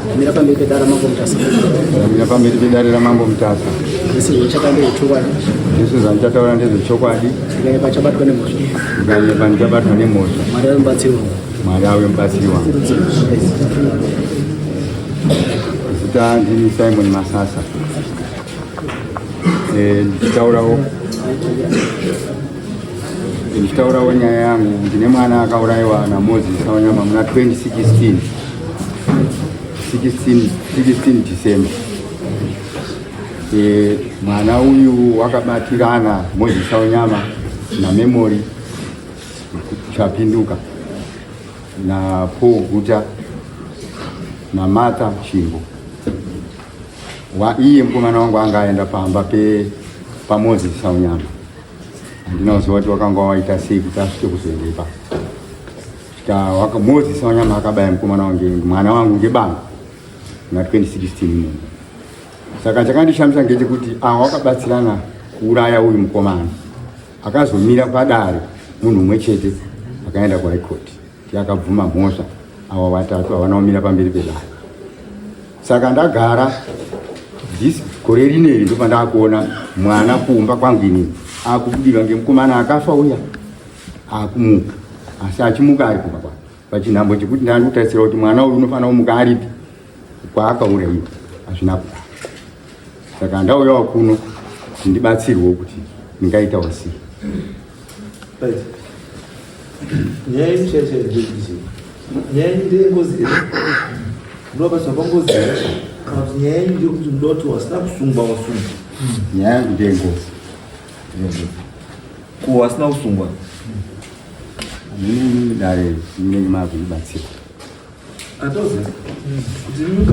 Ndamira pamberi pedare raMambo Mutasa. Ndamira pamberi pedare raMambo Mutasa. Zvese zvandichataura ndezvechokwadi. Zvese zvandichataura ndezvechokwadi. Ndikanyepa ndichabatwa nemhosva. Ndikanyepa ndichabatwa nemhosva. Mwari ave mubatsiri wangu. Mwari ave mubatsiri wangu. Zita ndini Simon Masasa. Eh, ndichitaurawo ndichitaurawo nyaya yangu ndine mwana akaurayiwa naMoses Sawanyama muna 2016 16 16 December. E, mwana uyu wakabatirana Moses Sawanyama naMemory Chapinduka naPaul Guta naMartha Chimbo. Iye mukomana wangu anga aenda pamba pe paMoses Saunyama, handina kuziva kuti wakanga waita sei kuti asvike kuzoenda ipapo. Svika Moses Saunyama akabaya mukomana wangu mwana wangu ngebanga muna 2016 imomo. Saka chakandishamisa ngechekuti ava wakabatsirana kuuraya uyu mukomana akazomira padare munhu umwe chete akaenda kuhigh court akabvuma mhosva ava vatatu havana kumira pamberi pedare. Saka ndagara this gore rineri ndopandakuona mwana kumba kwangu inini akubudirwa ngemukomana akafa uya akumuka, asi achimuka ari kumba kwake pachinhambo chekuti ndani kutarisira kuti mwana uyu unofanira kumuka aripi kwaakaurayiwa, hazvina kudaro. Saka ndauyawo kuno kuti ndibatsirwewo kuti ndingaitawo sei. Right. Nyaya yenyu chaiyo chaiyo ndeyekuti nyaya yenyu ndeyengozi here? Munoda kubatsirwa pangozi here? Kana kuti nyaya yenyu ndeyekuti munoda kuti wasina kusungwa wasungwa? Nyaya yangu ndeyengozi. Ko wasina kusungwa? Mimi dare munenge makundibatsira. Atozi kuti nyika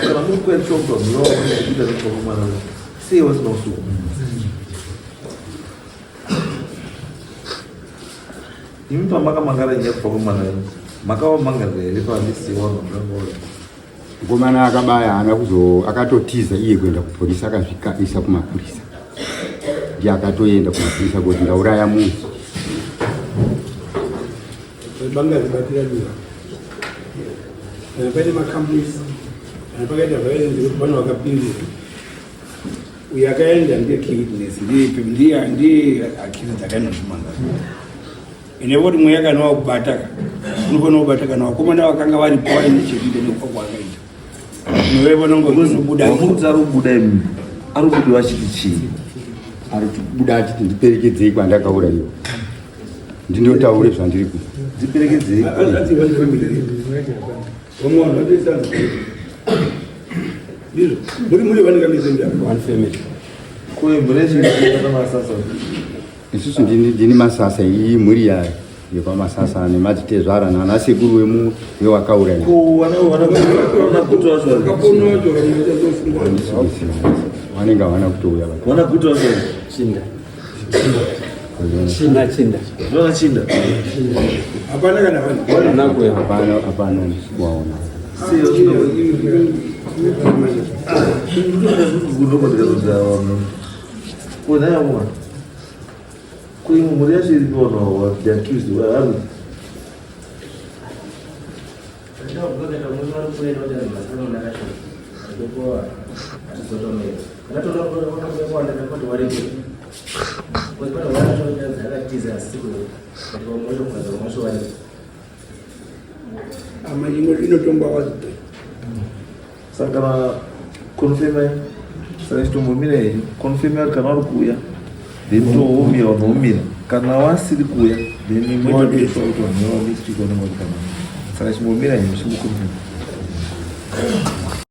kana muri kuyatsvogwa munoona kuita nezvakomana sei wasina kusungwa? Imi pamakamangara nyaya kubva kwemwana wenyu makavamangarira here palist yevanhu vakanga vari Mukomana akabaya haana kuzo akatotiza iye kuenda kupolisi akasvika isa kumapurisa ndiye akatoenda kumapurisa kuti ndauraya munhu. Banga ribatira dura kana paine macompanies kana pakaita violence kuti pane vakapindira uyo akaenda ndiye key witness ndiye ndiye accused akaenda kumangara ine voti mweya kana wakubata ka unofanira kubata kana vakomana vakanga varipo vaine chekuita nekufa kwaakaita novevanongobuda ari kubuda imi ari kubuda achiti chii ari kubuda achiti ndiperekedzei kwandakauraiwa ndindotaure zvandiri kuita ndiperekedzei Vamwe vanhu vanotoita ndizvo muri muri vanenge mese one family. Ko mhuri yacho iri masasa. Isusu ndini ndini masasa iyi mhuri ya yekwamasasa nemadzitezvara nana sekuru wemu wewakauraya. Ko vana vana vana guto vacho vari. Kapono vacho vanoita Vanenge havana kutouya. Vana guto vacho. Chinda. Chinda chinda. Vana chinda. Hapana kana vanhu. Hapana hapana kuwaona. Mhuri yacho iri kuona the accused vari Ama inotongwa wazi saka kana confirma saka chitombomira here confirma kuti kana vari kuuya then toomira vanoomira kana vasiri kuuya then moita kuti vanhu next week vanenge vari panapa saka chimbomira here chimboconfirma.